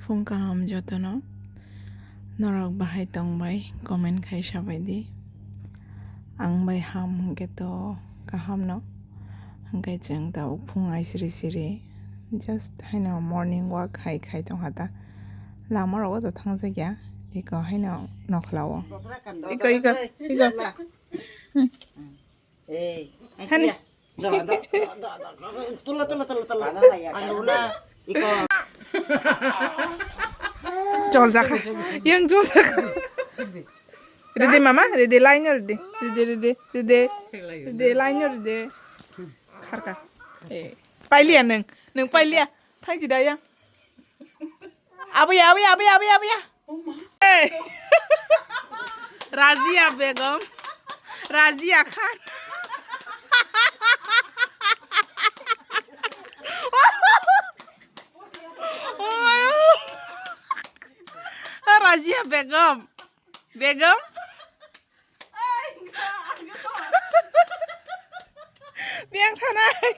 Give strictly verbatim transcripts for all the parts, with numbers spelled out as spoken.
Phung kaham jotono. Norok bahai tongbai, comment khai sabaidi. Ang bai ham hwnkhe to kaham no. Hwnkhe chwng tabuk phung ai siri siri just haino morning walk hai khai tongkha ta. Lama rogo to thangjakya. Iko haino nokhlao. Iko, iko, iko. Hani. Tula, tula, tula, tula. Anu na, iko. Jol jakha. Yang jol jakha. Ridi mama, ridi line ridi. Ridi, ridi, ridi. Ridi line ridi. Kharka. Eh, pailiya nung. Nung pailiya. Thank you da yang. Abuya, abuya, abuya, abuya, abuya. Hey. Razia Begum. Razia Khan. Razia Begum. Begum. Biang thanai.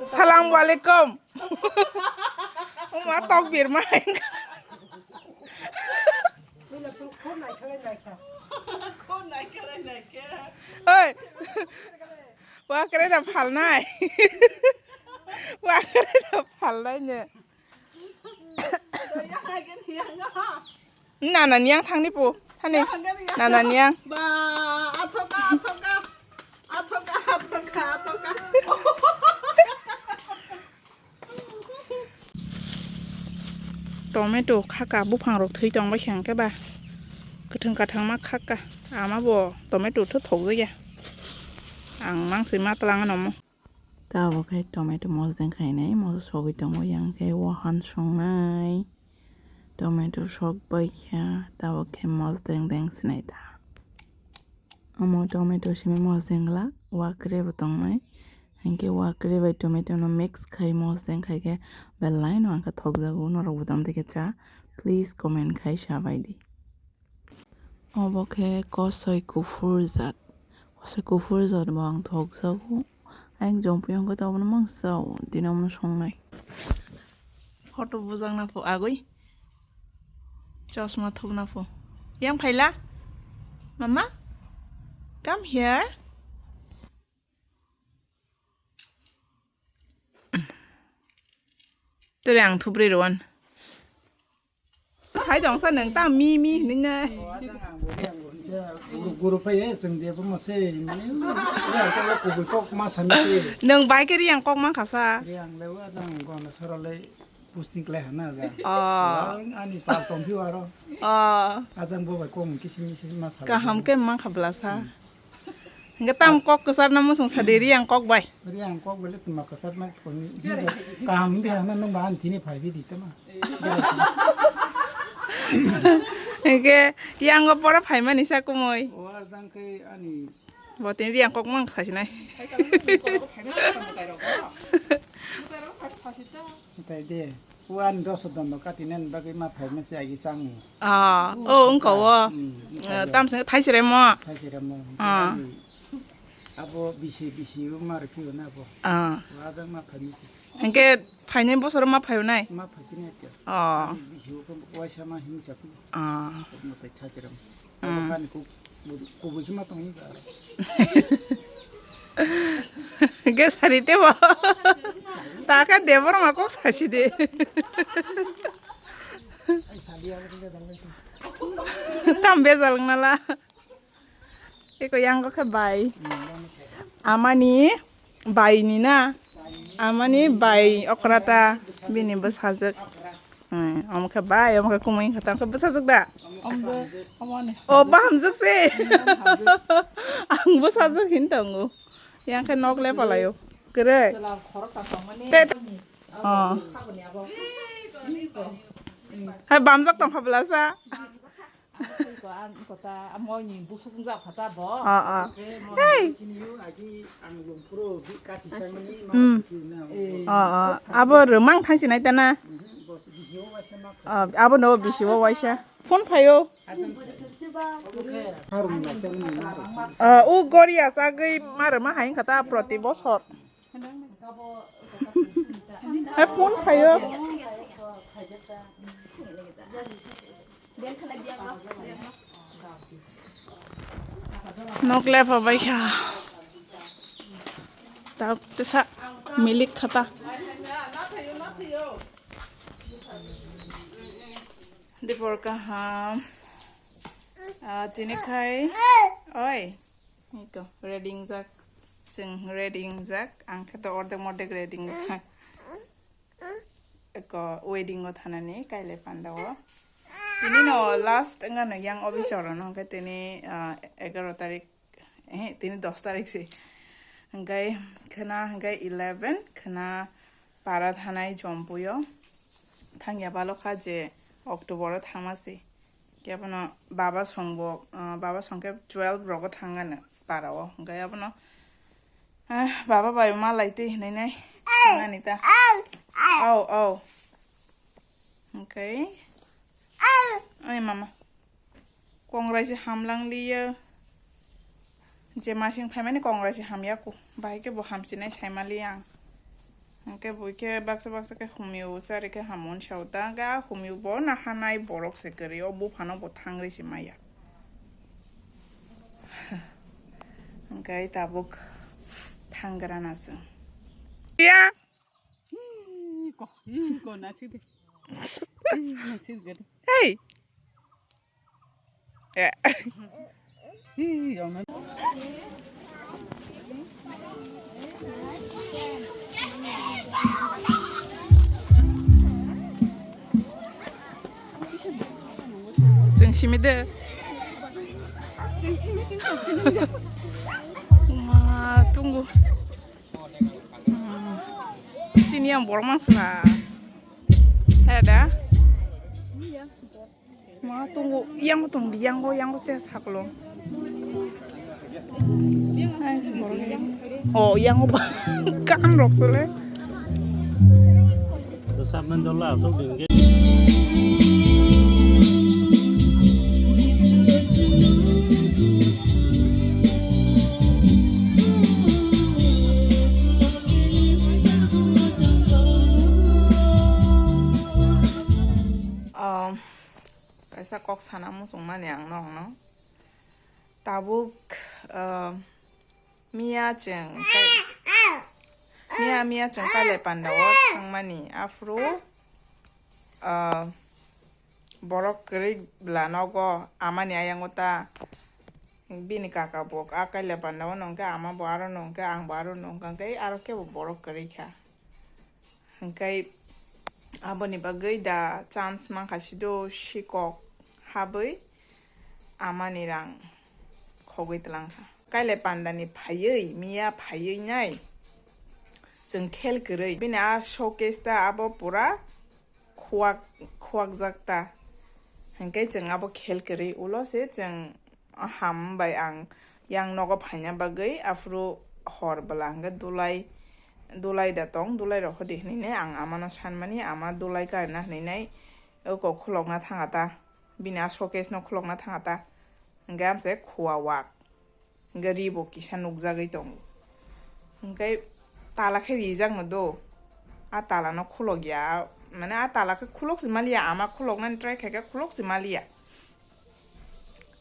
Salam alaikum. Uma tok bir mai. Oi. Wa kre da phalnai. Wa kre da phalnai ne. Nana niyang thangni pu. Hani. Nana niyang. Ba, athoka, athoka. Athoka, athoka, athoka. Tomato khaka, buphang rok thwi tong bai khe hwnkhe ba kwthwng kathang ma khaka, ama bo tomato tho thok ya, ang mang swi ma tlang ano mo. Tabuk khe tomato mosdeng khainai, moso sogwi tongo, yang khe wahan songnai. Tomato sok bai khe tabuk khe mosdeng deng sinai ta. Omo tomato simi mosdeng glak, wa kwrwi bo tongnai. Hinkhe wa kwrwi bai tomato no mix khai mosdeng khai khe belai no ang khe thokjago, norok bo tamo twi khe cha, please comment khai sa bai di. Obo khe kosoi kuphur jat. Kosoi kuphur jat bo ang thokjago. Ayang jompi wngkhe to abono mang sao. Dino omono songnai. Photo bujak na pho agoi. Chosma thupna pho. Yang phaila? Mama? Come here. Tore ang thupri rowan. Sai dong sa nang ta mi mi hinna. Guru, guru phai, eh, chwng de bo mo se, mane, ya, ko, ko, ko, kok ma sa mi se. Nang bai ke riang kok mang khasa. Riang le wa dang go na soro le posting kle hana ga. Oh. Ani pa tong phi waro. Oh. Ajang bo bai kong kisi misi ma sa. Kaham ke mang khabla sa. Hingke tam kok kwchar na musung sadi riang kok bai. Riang kok bai le tuma kwchar na koni. Kaham bi hana nang ba an tini phai bi di tama. Hingke yang go pora phai mani sa kumoi. Wa dang ke ani. Bo tin riang kok mang sa sinai. Tai de. Uan dos dondo kati nen bagwi ma phai ma se agi chang. Ah, oh, wngka o. Hmm, wngka o. Tam se thai sere mo. Thai sere mo. Ah. Abo bisi, bisi ma rw phiyo na bo. Ah. Wa da ma phai ma se. Hingke phainai bosor ma phaio nai? Ma phai kini atia. Ah. Bisi o ko waisa ma hing chaku. Ah. Mo tai thai sere mo. Hmm. Ani kuk, kubui khe ma tongwi ba. Ge sari te bo. Ta khe debor ma kok sasi de. Tam bejal ngnala. Eko yang khe bai. Amani. Bai ni na? Amani bai okra ta bini bwsajwk. Hmm, omo khe bai, omo khe kumui wngkha ta, omo khe bwsajwk da? Omo, omo ni. O, bahamjwk se. Ang bwsajwk hin tongo. Yang khe nok le palaio. Kwrwi. Te, oh. Hai bamjak tongkha bwlasa. Ang kota, ang kota, amo ni busuk wngja kota bo. Ah, ah. Hey. Hmm. Ah, ah. Abo rwmang thang sinai ta na? Ah, abo no bisi o waisa. Phone phaio. Ah, u gori asagwi maro ma hai wngkha ta proti bosor. Hai phone phaio. Nok lepha bai kha. Ta tesa milik khata. Dipor kaham. Ah, tini khai. Oi. Iko, ready jak. Chwng ready jak. Ang khe to ordek mordek ready jak. Eko, wedding o thanani kailai panda o. Tini no last wngano yang office o rwno hwnkhe tini, ah, egaroh tarik. Eh, tini dos tarik se. Hwnkhe khwna hwnkhe eleven, khwna para thanai Jompuio. Thangya balo kha je October o thangma se. Kebono baba songbo, ah, baba songkhe twelve rogo thangano para o. Hwnkhe abono, ah, baba bai malai twi hinwi nai thangani ta. Au, au. Hwnkhe. Oi mama. Kongrai se hamlang liya. Je masing phaimani kongrai se hamya ku. Bahai khe bo hamchinai saimali ang. Hwnkhe bo khe baksa baksa khe humio chari khe hamon sao ta. Ga humio bo nahanai borok se kwrwi. O buphano bo thangri se maya. Hwnkhe tabuk thangra na se. Ya. Ih, ko, ih, ko, nasib deh. Ih, nasib deh. Hey. Eh. Ih, yang mana? Chwng simi de. Chwng simi simi. Ma tungu. Hmm. Sini yang borok mang sila. He da. Ma tungu yang tung yang go yang go tes haklo. Ai, borok yang. Oh, yang go ba. Kan rok sule. Sampai dulu langsung tinggi. Um, kaisa kok sana muchungmani ang nokno. Tabuk, um, miya chwng kai-, miya, miya chwng kailai panda o thangmani aphuru, ah, borok kwrwi bwla nogo amani ayang o ta bini kaka bo a kailai panda o nongkhe ama bo aro nongkhe ang bo aro nongkha hwnkhe aro khe bo borok kwrwi kha. Hwnkhe aboni bagwi da chance mankha sido sikok habwi amani rang khogwi twlangkha. Kailai pandani phaiwi, miya phaiwi nai chwng khel kwrwi. Bini a showcase ta abo pura khuak, khuakjak ta. Hwnkhe chwng abo khel kwrwi ulo se chwng ham bai ang yang nogo phaina bagwi aphuru hor bwla hwnkhe dulai, dulai da tong, dulai rok hodi hinwi ang amano sanmani, ama dulai karina hinwi nai oko khulokna thanga ta, bini a showcase no khulokna thanga ta, hwnkhe amse khua wak, hwnkhe ri bo kisa nukjagwi tongo, hwnkhe tala khe rijak no do, a tala no khulok ya, mane a tala khe khulok si maliya, ama khuloknani try khaikhe khulok si maliya.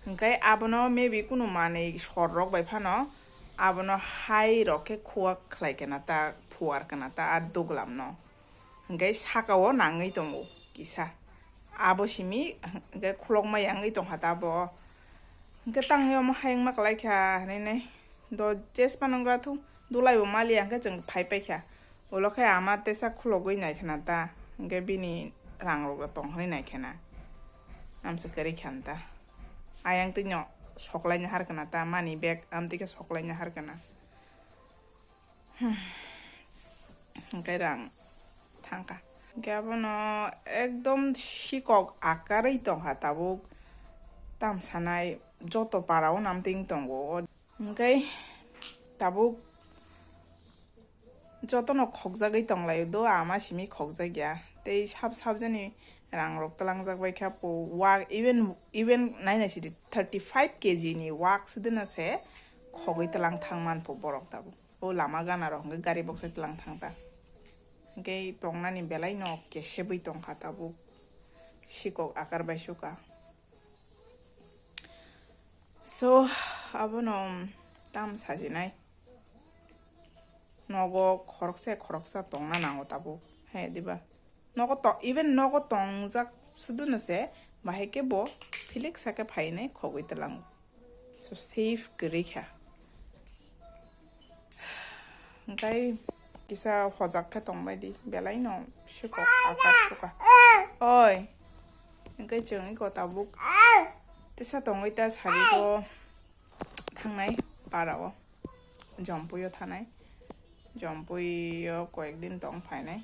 Hwnkhe abono maybe kunu manwi sor rok bai phano abono hai rok khe khuak khlai kana ta, phuar kana ta a duglam no. Hwnkhe saka o nangwi tongo kisa. Abo simi hwnkhe khulokma yangwi tongkha ta abo. Hwnkhe tangwi omo hai wngma kwlai kha hinwi nai. Do jes panongra thu dulai bo maliya hwnkhe chwng phai paikha. Ulo khe ama tesa khulogwi naikhwna ta, hwnkhe bini rang rok tong hwnwi naikhwna. Amsa kwrwi kha ta. Ayang twi no soklaina harkana ta, mani bag amtwi khe soklaina harkana. Hwnkhe rang thangkha. Hwnkhe abono ekdom sikok akarwi tongkha tabuk tamsanai joto para o namtwi tongo. Hwnkhe tabuk jotono khokjagwi tonglaio do, ama simi khokjakya. Tei sab sabjani Rang rok twlangjak bai kha po wak, even even nai nai sidi thirty five K G ni wak sidina se khogwi twlang thang man po borok tabuk. O lama gana rok hwnkhe gari boksa twlang thang ta. Hwnkhe tongnani belai no kesebwi tongkha tabuk. Sikok akar bai suka. So, abono tam sajinai. Nogo khoroksa khoroksa tongna nango tabuk. He diba? Nogo to, even nogo tongjak suduno se, bahai khe bo philik sake phainai khogwi twlango. So safe kwrwi kha. Hwnkhe kisa hojak khe tongbai di, belai no sikok akar suka. Oi, hwnkhe chwng iko tabuk tisa tongwi ta sarigo thangnai para o, Jompui o thanai, Jompui o koyek din tong phainai.